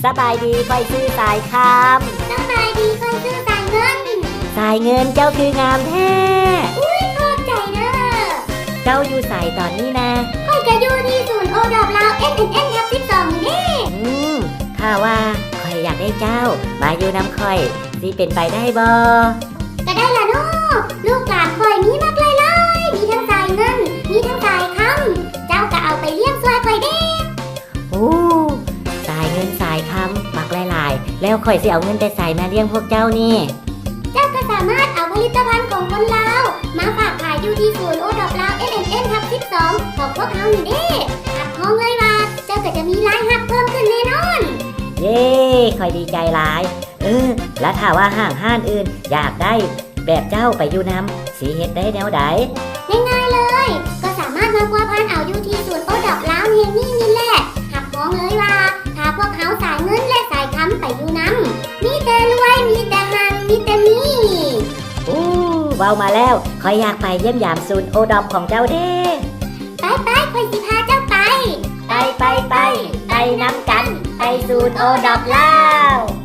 ສະບາຍດີ ຂ້ອຍຊື່ສາຍຄຳ. ສະບາຍດີ ຂ້ອຍຊື່ສາຍເງິນ. ສາຍເງິນ ເຈົ້າຄືງາມແທ້. ອຸ້ຍ ຂອບໃຈເດີ້. ເຈົ້າຢູ່ໃສຕອນນີ້ນະ? ຂ້ອຍກະຢູ່ທີ່ສູນໂອດອບລາວ ເອັນເອັນເອັນ ທັບສິບສອງນີ້ເດ້. ອືມ ຖ້າວ່າຂ້ອຍຢາກໄດ້ເຈົ້າມາຢູ່ນຳຂ້ອຍ ຊິເປັນໄປໄດ້ບໍ່? ກະໄດ້ລະເນາະ ລູກຫຼານຂ້ອຍມີບັກຫຼາຍໆ ມີທັງສາຍເງິນ ມີທັງສາຍຄຳ ເຈົ້າກະເອົາໄປລ້ຽງຊ່ວຍຂ້ອຍເດ້. ໂອ້ ສາຍເງິນສາຍຄຳບັກຫຼາຍໆ ແລ້ວຂ້ອຍຊິເອົາເງິນແຕ່ໃສມາລ້ຽງພວກເຈົ້ານີ້? ເຈົ້າກະສາມາດເອົາຜະລິດຕະພັນຂອງຄົນລາວມາຝາກຂາຍຢູ່ທີ່ສູນໂອດອບລາວ ເອັນເອັນເອັນ ທັບສິບສອງ ຂອງພວກເຮົານີ້ເດ້. ຮັບຮອງເລີຍວ່າເຈົ້າກະຈະມີລາຍຮັບເພີ່ມຂຶ້ນແນ່ນອນ. ເຢ້ ຂ້ອຍດີໃຈຫຼາຍ. ເອີ ລະຖ້າວ່າຫ້າງຮ້ານອື່ນຢາກໄດ້ແບບເຈົ້າໄປຢູ່ນຳ ຊິເຮັດໄດ້ແນວໃດ? ງ່າຍໆເລີຍ ກໍສາມາດມາພົວພັນເອົາຢູ່ທີ່ສູນໂອດອບລາວແຫ່ງນີ້ນີ້ແຫຼະ. ຮັບຮອງເລີຍວ່າ ຖ້າພວກເຮົາສາຍເງິນ ແລະ ສາຍຄຳໄປຢູ່ນຳ ມີແຕ່ລວຍ ມີແຕ່ຮັ່ງ ມີແຕ່ມີ. ໂອ້ ເວົ້າມາແລ້ວ ຂ້ອຍຢາກໄປຢ້ຽມຢາມສູນໂອດອບຂອງເຈົ້າເດ້. ໄປໆ ຂ້ອຍຊິພາເຈົ້າໄປ. ໄປໆໆ ໄປນຳກັນ ໄປສູນໂອດອບລາວ.